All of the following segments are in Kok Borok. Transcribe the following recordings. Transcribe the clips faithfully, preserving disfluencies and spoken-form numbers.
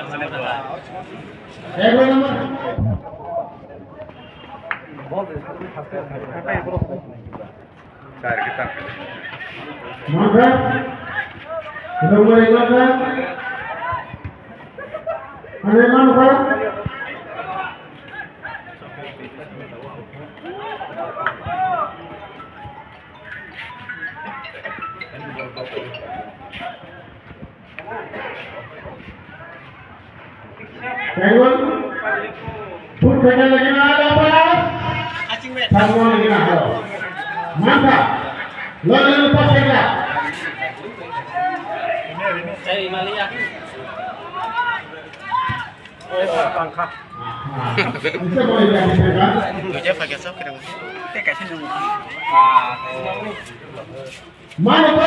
Ego number. Mangkha. Nomor ego number. Ane mangkha. Tengol. Put kena lagi na ada apa? Tengol lagi na ada. Mantap. Lalu lepas kena. Saya Imalia. Tangkha. Bisa boleh jadi tangkha. Duja pakai sok kira. Teka sih nunggu. Mano ko?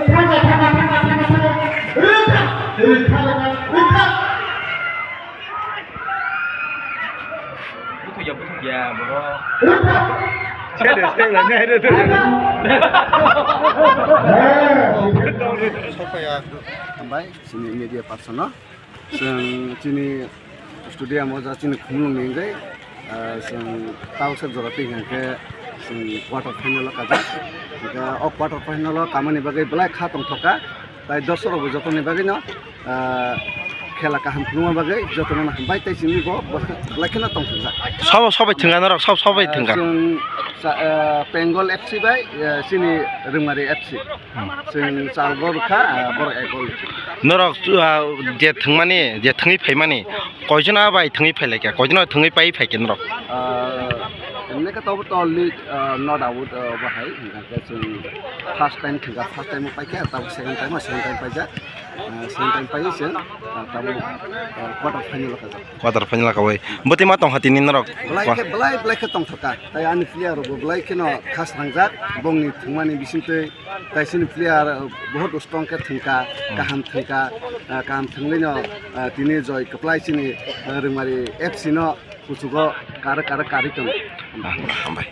Tangkha, tangkha, tangkha, tangkha, tangkha. Rita, rita, rita. Butuh ya, butuh ya, bro. Rita. Saya ada style lah, ini ada tuh. Rita. Sampai ya, sampai sini media personal. Chwng chini stadium o ja chini khumulwng ni wngwi, ah, chwng tabuksa jora twi hwnkhe chwng quarter final o kajak. Hwnkhe o quarter final o kamani bagwi belai kha tongthokha. Tai dorsok rokbo jotoni bagwino, ah, khela kaham phunukma bagwi jotono hambai tei chini bo belai kheno tongthokjak. Sobo sobai thwngkha norok, sob sobai thwngkha. Ah, chwng sa-, ah, Bengal F C bai, ah, chini Rwngmari F C. Chwng chal gol rwkha, ah, borok ek gol. Norok, ah, je thwngmani, je thwngwi phaimani, koijon bai thwngwi phailaikha, koijon thwngwi pai phaikha norok? Ah, emni khe tobo to league, ah, not out, ah, bahai, hwnkhe chwng first time thwngkha, first time paikha, tabuk second time, second time paijak, ah, second time paiwi chwng, ah, tabuk, ah, quarter final o kajak. Quarter final o kawi. Bwtwi ma tongkha tini norok? Belai khe, belai, belai khe tongthokha. Tai ani player rokbo belai kheno khas rangjak, bongni thwngmani bisingtwi. Tai chini player, uh, bohot strong khe thwngkha, hmm, kaham thwngkha, uh, kaham thwngwi no, uh, tini joi kwplai chini, uh, Rwngmari F C no kuchugo karwi karwi karwi tongo. Ah, hambai.